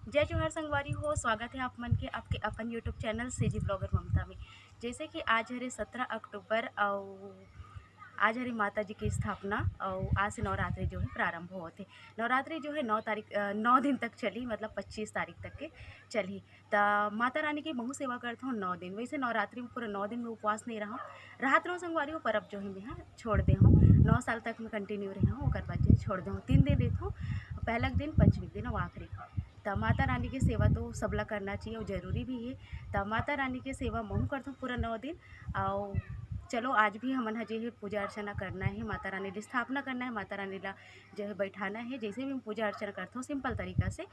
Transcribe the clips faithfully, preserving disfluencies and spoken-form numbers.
जय जोहार संगवारी हो, स्वागत है आप मन के आपके अपन YouTube चैनल सीजी ब्लॉगर ममता में। जैसे कि आज हरे सत्रह अक्टूबर अउ आज हरे माता जी के स्थापना अउ आज से नवरात्रि जो है प्रारंभ होत हे। नवरात्रि जो है नौ तारीख, अ, नौ दिन तक चली, मतलब पच्चीस तारीख तक के चली। त माता रानी के महू सेवा करत हूँ नौ दिन। वैसे नवरात्रि में पूरा नौ दिन में उपवास नहीं रहा, राहत रहो संगवारी हो, पर अब जो है मैं छोड़ दे हूँ। नौ साल तक मैं कंटिन्यू रहे हूँ, ओकर बाद जो छोड़ दे हूँ। तीन दिन रहत हूँ, पहला दिन, पंचमी दिन अउ आखिरी। त माता रानी के सेवा तो सबला करना चाहिए अउ जरूरी भी है। त माता रानी के सेवा महू करत हूँ पूरा नौ दिन। अउ चलो आज भी हमन ह जे है पूजा अर्चना करना है, माता रानी के स्थापना करना है, माता रानी ला जो है बैठाना है, जैसे भी हम पूजा अर्चना करत हूँ सिंपल तरीका से।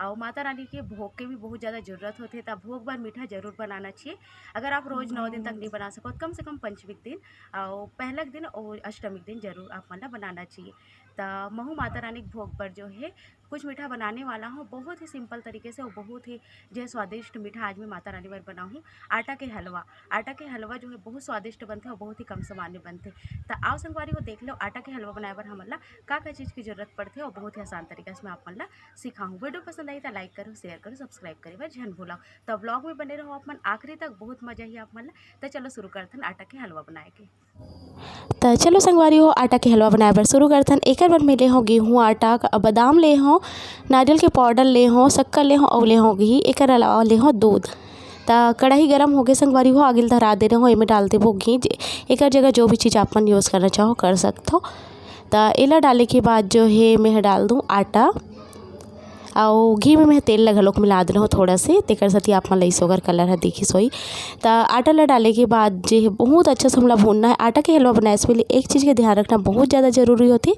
अउ माता रानी के भोग के भी बहुत ज़्यादा जरूरत होते, त भोग बर मीठा जरूर बनाना चाहिए। अगर आप रोज नौ दिन तक नहीं बना सको, त कम से कम पंचमी के दिन अउ पहला के दिन अउ अष्टमी के दिन जरूर आप मन ला बनाना चाहिए। त महू माता रानी के भोग बर जो है कुछ मीठा बनाने वाला हूँ। बहुत ही सिंपल तरीके से और बहुत ही जो है स्वादिष्ट मीठा आज मैं माता रानी बर बनाहूँ। आटा के हलवा, आटा के हलवा जो है बहुत स्वादिष्ट बनथे और बहुत ही कम सामान में बनथे। त आओ संगवारी हो, देख लो आटा के हलवा बनाए बर हमन ला का का चीज़ की जरूरत पड़थे और बहुत ही आसान तरीका से मैं आप मन ला सिखाहूँ। वीडियो पसंद आई त लाइक करो, शेयर करो, सब्सक्राइब करे बर झन भूलाओ। त ब्लॉग में बने रहो आप मन आखिरी तक, बहुत मजा ही आप मन ला। त चलो शुरू करथन आटा के हलवा बनाए के। त चलो संगवारी हो, आटा के हलवा बनाए बर शुरू करथन। एकर बर मैं ले हो गेहूं आटा, क-, बादाम ले हो, नारियल के पाउडर ले हो, शक्कर ले हो, अउ ले हो घी। एकर अलावा ले हो दूध। त कढ़ाई गरम होगे संगवारी हो, आगिल धरा दे रहे हो, एमे डाल देबो घी। जे-, एकर जगह जो भी चीज़ आप मन यूज़ करना चाहो कर सकथो। त एला डाले के बाद जो है मैं डाल दूँ आटा, अउ घी में मैं तेल ला घलोक मिला देना हो थोड़ा से, तेकर सेती आप मन ला अइसे ओकर कलर ह दिखिस होही। त आटा ला डाले के बाद जे हे बहुत अच्छा से हमला भूनना है। आटा के हलवा बनाए से पहले एक चीज़ के ध्यान रखना बहुत ज़्यादा जरूरी होथे,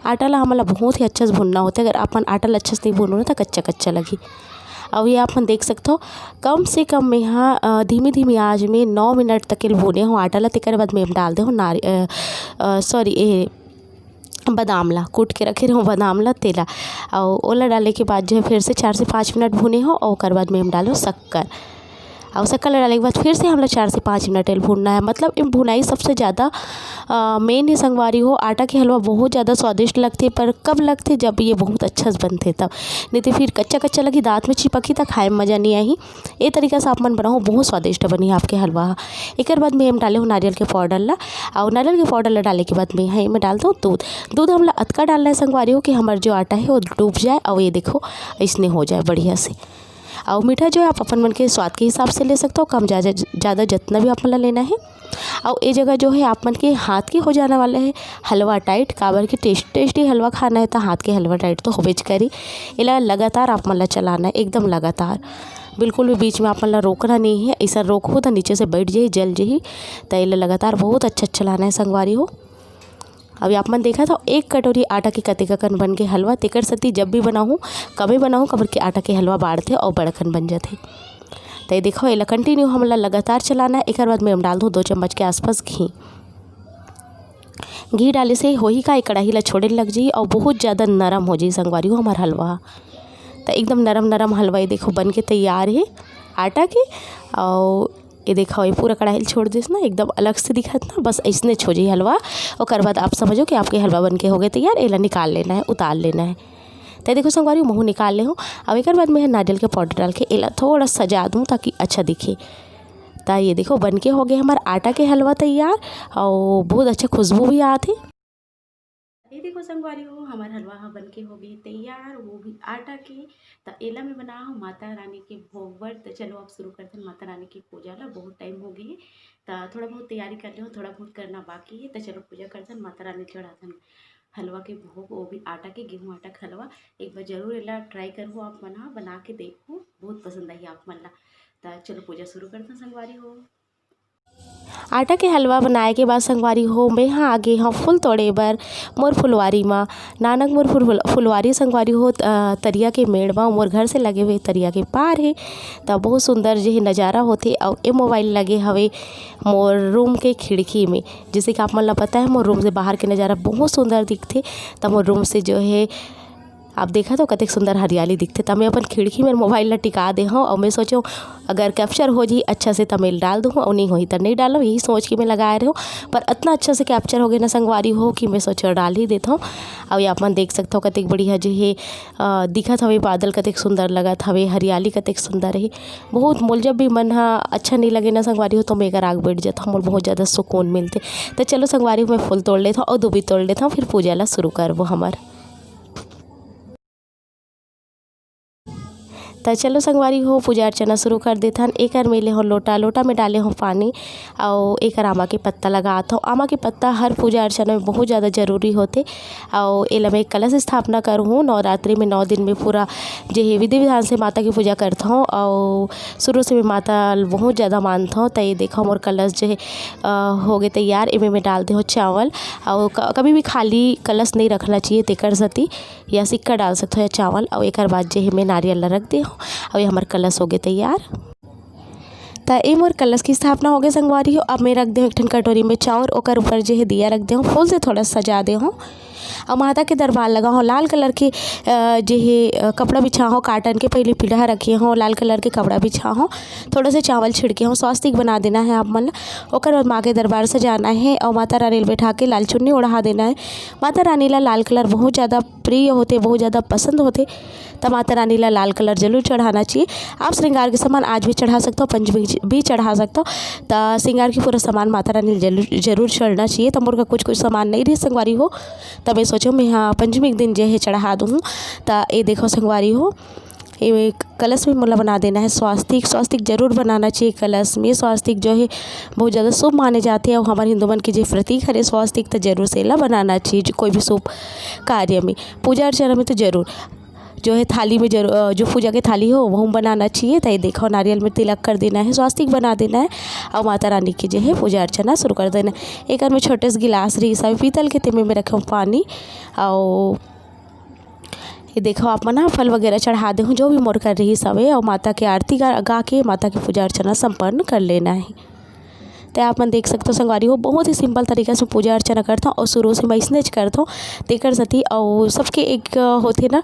आटा ला हमन ला बहुत ही अच्छा से भूनना होथे। अगर आप मन आटा ला अच्छा से नहीं भूनो ना त कच्चा कच्चा लगही। अउ ये आप मन देख सकथो, कम से कम मैं हा, अ, धीमी धीमी आँच में नौ मिनट तक के भूने हो आटा ला। तेकर बाद मैं डाल दे हो नारी-, अ, अ, सॉरी, ए बादाम ला, कूट के रखे रहूँ बादाम ला, तेला, अउ ओला डाले के बाद जो है फिर से चार से पाँच मिनट भूने हो, अउ ओकर बाद में हम डालो शक्कर, अउ शक्कर ला डाले के बाद फिर से हमला चार से पाँच मिनट एल भूनना है। मतलब ये भुनाई सबसे ज़्यादा, अ, मेन है संगवारी हो। आटा के हलवा बहुत ज़्यादा स्वादिष्ट लगथे, पर कब लगथे? जब ये बहुत अच्छा से बनथे तब, नहीं तो फिर कच्चा कच्चा लगी, दांत में चिपकही त खाए में मज़ा नहीं आही। ए तरीका से आप मन बनाओ, बहुत स्वादिष्ट बनी आपके हलवा ह। एकर बाद में हम डाले हो नारियल के पाउडर ला, अउ नारियल के पाउडर ला डाले के बाद में है मैं डाल दो दूध। दूध हमला अतका डालना है संगवारी हो कि हमर जो आटा है वो डूब जाए, अउ ये देखो इसने हो जाए बढ़िया से। अउ मीठा जो है आप अपन मन के स्वाद के हिसाब से ले सकते हो, कम ज़्यादा, ज़्यादा जितना भी आप मन ला लेना है। अउ ए जगह जो है आप मन के हाथ के हो जाने वाला है हलवा टाइट, काबर के टेस्ट, टेस्टी हलवा खाना है तो हाथ के हलवा टाइट तो होबेच करी। एला लगातार आप मन ला चलाना है, एकदम लगातार, बिल्कुल भी बीच में आप मन ला रोकना नहीं है। ऐसा रोकहू तो नीचे से बैठ जाही, जल जाही। तो एला लगातार बहुत अच्छा चलाना है संगवारी हो। अभी आप मन देखा था एक कटोरी आटा के कतेक अकन बन के हलवा, तेकर सेती जब भी बनाहूँ, कमे बनाहूँ, काबर के आटा के हलवा बाढ़थे अउ बड़कन बन जाथे। तो ये देखो, एला कंटिन्यू हमला लगातार चलाना है। एकर बाद में हम डाल दूँ दो चम्मच के आसपास घी। घी डाले से होही का, ये कढ़ाई ला छोड़े लग जाही अउ बहुत ज़्यादा नरम हो जाही संगवारी हो हमार हलवा। तो एकदम नरम नरम हलवा ये देखो बन के तैयार है आटा के। अउ ये देखो, ये पूरा कढ़ाई छोड़ दिस ना, एकदम अलग से दिखत ना, बस ऐसने हो जाही हलवा। ओकर बाद आप समझो कि आपके हलवा बन के हो गए तैयार। एला निकाल लेना है, उतार लेना है। तो देखो संगवारी, महू निकाल ले हो। अब एकर बाद में नारियल के पाउडर डाल के एला थोड़ा सजा दूँ ताकि अच्छा दिखे। तो ये देखो बन के हो गए हमार आटा के हलवा तैयार, और बहुत अच्छा खुशबू भी आत है। ये देखो संगवारी हो, हमार हलवा ह बन के हो गई तैयार, वो भी आटा के। तो एला मैं बना हूँ माता रानी के भोग बर। तो चलो अब शुरू करथन माता रानी की पूजा ला, बहुत टाइम हो गई है। तो थोड़ा बहुत तैयारी कर ले हो, थोड़ा बहुत करना बाकी है। तो चलो पूजा करथन, माता रानी चढ़ाथन हलवा के भोग, वो भी आटा के, गेहूं आटा के हलवा। एक बार जरूर एला ट्राई करहु आप मन ह, बना के देखहु, बहुत पसंद आही आप मन ला। त चलो पूजा शुरू करथन संगवारी हो। आटा के हलवा बनाए के बाद संगवारी हो, मैं ह आगे हव फूल तोड़े बर मोर फुलवारी म। नानक मोर फुल-, फुलवारी संगवारी हो, अ, तरिया के मेड़ म, मोर घर से लगे हुए तरिया के पार हे। त बहुत सुंदर जे हे नजारा होथे। अउ ए मोबाइल लगे हवे मोर रूम के खिड़की में। जैसे कि आप मन ला पता है, मोर रूम से बाहर के नजारा बहुत सुंदर दिखथे। त मोर रूम से जो है आप देखत हो कतेक सुंदर हरियाली दिखथे। त मैं अपन खिड़की में मोबाइल ला टिका दे हूँ और मैं सोचो अगर कैप्चर हो जी अच्छा से त मैं डाल दूँ और नहीं होही त नहीं डालूँ, यही सोच के मैं लगाए रहे हूँ। पर इतना अच्छा से कैप्चर हो गए ना संगवारी हो कि मैं सोचो डाल ही देता हूँ। और आप मन देख सकते हो कतेक बढ़िया जो है अ, दिखत हवे बादल कतेक सुंदर लगत हवे, हरियाली कतेक सुंदर है। बहुत मोल जब भी मन हा अच्छा नहीं लगे ना संगवारी हो तो मैं एकर आग बैठ जाता हूँ, मोल बहुत ज़्यादा सुकून मिलते। तो चलो संगवारी हो मैं फूल तोड़ लेता हूँ और दूबी तोड़ लेता हूँ, फिर पूजा ला शुरू करबो हमर। त चलो संगवारी हो पूजा अर्चना शुरू कर देथन। एकर में ले हो लोटा, लोटा में डाले हो पानी, अउ एकर आमा के पत्ता लगात हो। आमा के पत्ता हर पूजा अर्चना में बहुत ज़्यादा जरूरी होथे। अउ एला मैं कलश स्थापना करहूँ। नवरात्रि में नौ दिन में पूरा जे हे विधि विधान से माता के पूजा करथौं। अउ शुरू से मैं माता ल बहुत ज़्यादा मानथौं। त ये देखो मोर कलश जो है अ, होगे तैयार। एमे मैं डाल दे हो चावल। अउ क-, कभी भी खाली कलश नहीं रखना चाहिए, तेकर सेती या सिक्का डाल सकथो या चावल। अउ एकर बाद जे हे मैं नारियल ला रख दे हो। अउ ये हमर कलश होगे तैयार। त ए मोर कलश की स्थापना होगे संगवारी हो। अब मैं रख दे हो एक ठन कटोरी में चाउर, ओकर ऊपर जे हे दिया रख दे हो, फूल से थोड़ा सजा दे हो। अउ माता के दरबार लगा हो, लाल कलर के, अ, जे हे, अ, कपड़ा बिछा हो, काटन के पहले पीढ़ा रखे हो, लाल कलर के कपड़ा बिछा हो, थोड़ा से चावल छिड़के हो, स्वास्तिक बना देना है आप मन ला। ओकर बाद माँ के दरबार सजाना है अउ माता रानी ल बैठा के लाल चुन्नी ओढ़ा देना है। माता रानी ला लाल कलर बहुत ज़्यादा प्रिय होथे, बहुत ज़्यादा पसंद होथे। त माता रानी ला लाल कलर जरूर चढ़ाना चाहिए। आप श्रृंगार के सामान आज भी चढ़ा सकते हो, पंचमी भी चढ़ा सकते हो। त श्रृंगार के पूरा सामान माता रानी ला जरूर, जरूर चढ़ना चाहिए। त मोर का कुछ, कुछ सामान नहीं रही संगवारी हो, त मैं सोचो मैं हाँ पंचमी के दिन जे हे चढ़ा दूँ। त ये देखो संगवारी हो, ये कलश में मोला बना देना है स्वास्तिक। स्वास्तिक जरूर बनाना चाहिए कलश में। स्वास्तिक जो है बहुत ज़्यादा शुभ माने जाते हैं और हमारे हिंदू मन के जे प्रतीक हरे स्वास्तिक, तो जरूर से ला बनाना चाहिए जो कोई भी शुभ कार्य में, पूजा अर्चना में तो जरूर जो है थाली में जरूर, अ, जो पूजा के थाली हो वो बनाना चाहिए। तो ये देखो नारियल में तिलक कर देना है, स्वास्तिक बना देना है और माता रानी की जो है पूजा अर्चना शुरू कर देना है। एक में छोटे से गिलास रही सब पीतल के, तेमे में रखे पानी और ये देखो आप मन ह फल वगैरह चढ़ा दे हूँ, जो भी मोर कर रही सवे, और माता के आरती गा, गा के माता के पूजा अर्चना संपन्न कर लेना है। तो आप मन देख सकते हो संगवारी हो, बहुत ही सिंपल तरीका से पूजा अर्चना करता हूँ और शुरू से मैं इसने करता हूँ। तेकर सती और सबके एक होते ना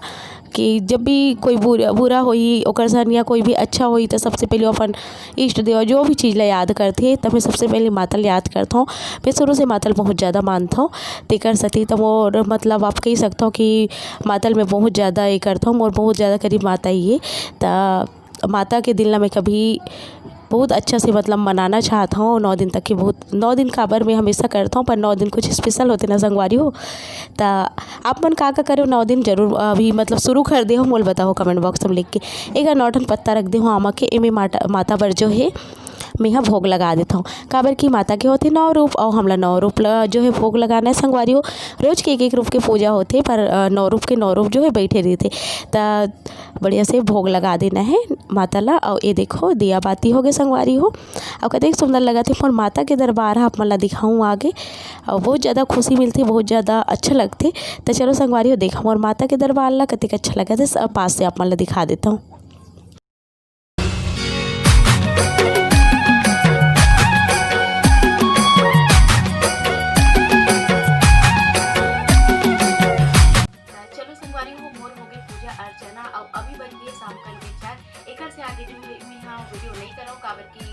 कि जब भी कोई बुरा, बुरा होई ओकर सन या कोई भी अच्छा होई तो सबसे पहले अपन इष्ट देव जो भी चीज़ ला याद करथे, तब मैं सबसे पहले माता ला याद करता हूँ। मैं शुरू से माता ला बहुत ज़्यादा मानता हूँ। तेकर सती तो मोर मतलब आप कह सकता हूँ कि माता ल मैं बहुत ज़्यादा ये करता हूँ, मोर बहुत ज़्यादा करीब माता ही है। त माता के दिन ला मैं कभी बहुत अच्छा से मतलब मनाना चाहता हूँ। नौ दिन तक के बहुत, नौ दिन काबर मैं हमेशा करता हूँ, पर नौ दिन कुछ स्पेशल होते ना संगवारी हो। त आप मन का का करो नौ दिन, जरूर अभी मतलब शुरू कर दे हो, मोल बताओ कमेंट बॉक्स में लिख के। एक नौ ठन पत्ता रख दे हो आमा के, एमे माता, माता बर जो है मैं ह भोग लगा देता हूँ। काबर कि माता के होते नौ रूप, और हमला नौ रूप ल जो है भोग लगाना है संगवारी हो। रोज के एक एक रूप के पूजा होते, पर अ, नौ रूप के नौ रूप जो है बैठे रहते। त बढ़िया से भोग लगा देना है माता ला। और ये देखो दिया बाती हो गए संगवारी हो, और कतेक सुंदर लगत है। पर माता के दरबार ह आप मन ला दिखाऊँ आगे, और बहुत ज़्यादा खुशी मिलती, बहुत ज़्यादा अच्छा लगते। तो चलो संगवारी हो देखा मोर माता के दरबार ला कतेक अच्छा लगत है, सब पास से आप मन ला दिखा देता हूँ। त चलो संगवारी हो, मोर हो गई पूजा अर्चना, अब अभी बज गई शाम का के चार। एकर से आगे जो है मैं यहाँ वीडियो नहीं कराऊँ, काबर कि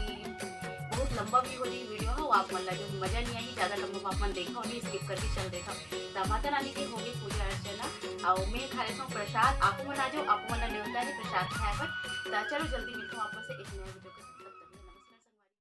बहुत लंबा भी हो जाई वीडियो हो, आप मन ला जो मजा नहीं आई, ज़्यादा लंबा आप मन देखा नहीं, स्किप करके चल देखा। त माता रानी के हो गई पूजा अर्चना, और मैं खा लेता हूँ प्रसाद। आप मन आ जाओ, आप मन ला नेवता है प्रसाद खाए पर। त चलो जल्दी मिलता हूँ आप मन से एक नया वीडियो के साथ।